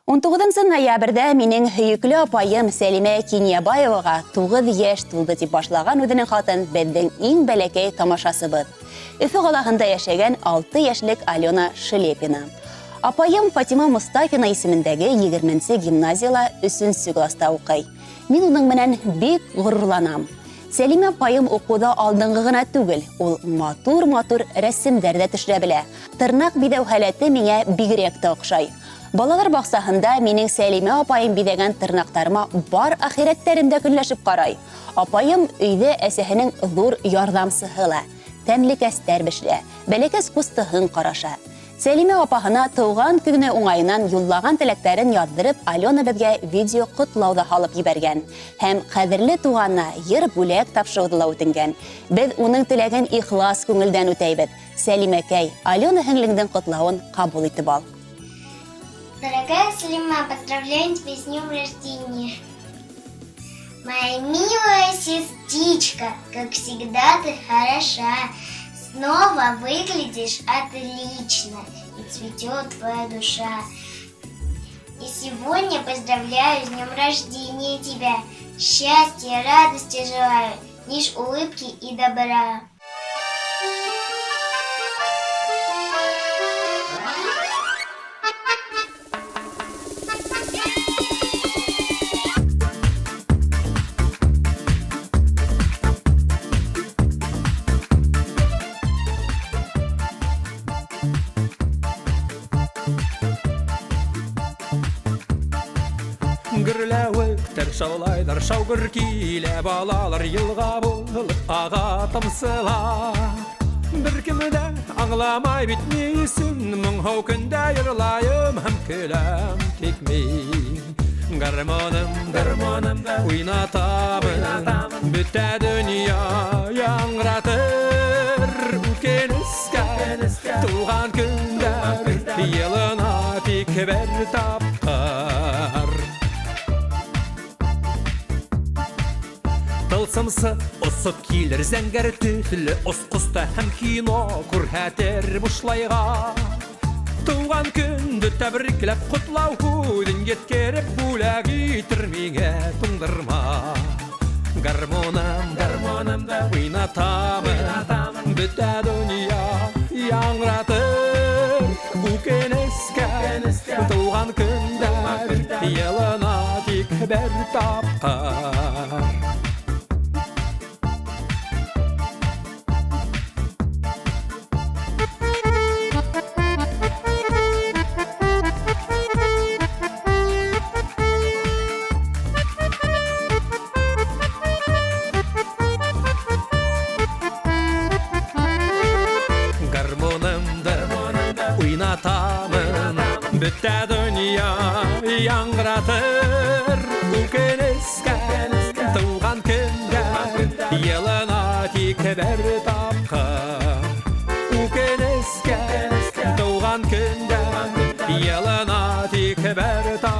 19 ноябрҙә минең һөйөклө апайым Сәлимә Кинйәбаеваға 9 йәш тулды, тип башлаған үҙенең хатын беҙҙең иң бәләкәй тамашасыбыҙ. Өфө ҡалаһында йәшәгән 6 йәшлек Алена Шелепина. Апайым Фатима Мостафина исемендәге 20-нсе гимназияла 3-нсе класта уҡый. Мин уның менән бик ғорурланам. Сәлимә апайым уҡыуҙа алдынғы ғына түгел, ул матур-матур рәсемдәр ҙә төшөрә белә. Тырнаҡ биҙәү һәләте миңә бигерәк тә оҡшай. Балалар баҡсаһында минең Сәлимә апайым биҙәгән тырнаҡтарыма бар ахирәттәрем дә көнләшеп ҡарай. Апайым өйҙә әсәһенең ҙур ярҙамсыһы ла. Тәмлекәстәр бешерә, бәләкәс ҡустыһын ҡараша. Сәлимә апаһына тыуған көнө уңайынан юллаған теләктәрен яҙҙырып, Алена беҙгә видео ҡотлау ҙа һалып ебәргән. Һәм ҡәҙерле туғанына йыр бүләк тапшырыуҙы ла үтенгән. Беҙ уның теләген ихлас күңелдән үтәйбеҙ. Сәлимәкәй, Алена һеңлеңдең ҡотлауын ҡабул итеп ал. Дорогая Салима, поздравляю тебя с днем рождения. Моя милая сестричка, как всегда ты хороша. Снова выглядишь отлично, и цветет твоя душа. И сегодня поздравляю с днем рождения тебя. Счастья, радости желаю, лишь улыбки и добра. Гөрләвектәр шаулайлар, шау-гөр килә балалар, йылға булып аға тамсылар. Бер кем дә аңламай бит ни өсөн моңһоу көндә йырлайым һәм көләм тик мин. Гармоным, гармоным уйнатамын, бөтә донъя яңғыратыр. Үкенескә туған көндәр йылына тик бер тапҡыр. Тылсымсы осоп килер зәңгәр төҫлө осҡоста һәм кино күрһәтер бушлайға. Тыуған көндө тәбрикләп ҡотлау һүҙен еткереп бүләк итер миңә туңдырма. Гармоным, гармоным уйнатамын, бөтә донъя яңғыратыр. Үкенескә тыуған көндәр йылына тик бер тапҡыр. Гармонымды уйнатамын, бөтә донъя яңғыратыр. Үкенескә тыуған көндәр йылына тик бер тапҡыр. Үкенескә тыуған көндәр йылына тик бер тапҡыр.